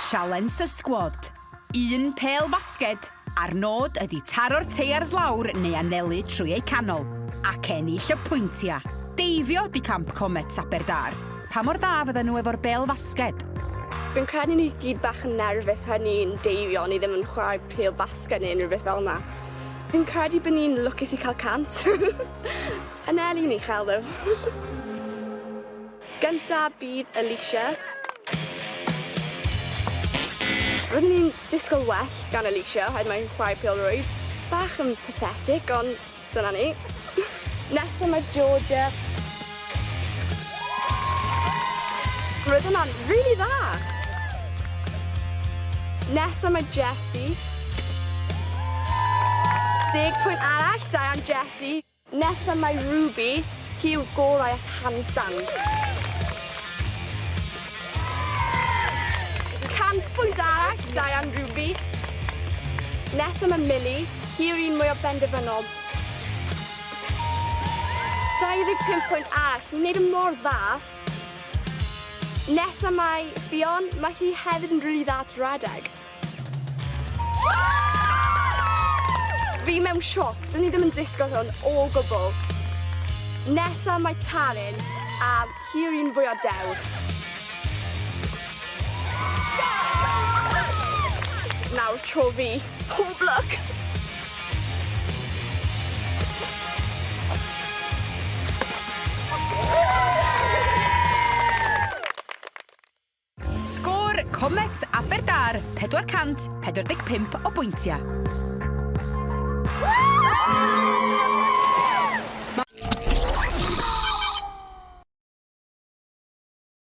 Sialens y sgwad. Un pêl fasged, a'r nod ydi taro'r teiars lawr neu anelu trwy eu canol, ac ennill y pwyntia. Deifio 'di camp Comets Aberdâr. Pa mor dda fydden nhw efo'r bêl fasged? Fi'n credu ni gyd bach yn nerfus pan ni'n deifio, ni ddim yn chwarae pêl basged neu unrhyw beth fel 'na. Fi'n credu bod ni'n lwcus i cael 100. Anelu'n uchel ddo. Gynta bydd Alicia. Roeddwn i'n disgwyl well gan Alicia oherwydd mae'n chwarae pêl-rwyd. Bach yn pathetic ond dyna ni. Nesa mae Georgia. Roedd hwnna'n rili dda! Nesa mae Jessie. Deg pwynt arall, da iawn Jessie. Nesa mae Ruby, hi yw'r gorau at handstands. 100 pwynt arall, da iawn Ruby. Nesa mae Millie, hi yw'r un mwyaf benderfynol. 25 pwynt arall, ni'n neud yn mor dda. Nesa mae Ffion, mae hi hefyd yn rili dda at redeg. Fi mewn sioc, dwn i ddim yn disgwyl hwn o gwbl. Nesa mae Taryn, a hi yw'r un fwya dewr. Nawr tro fi. Pob lwc! Sgôr Comets Aberdâr 445 o bwyntiau.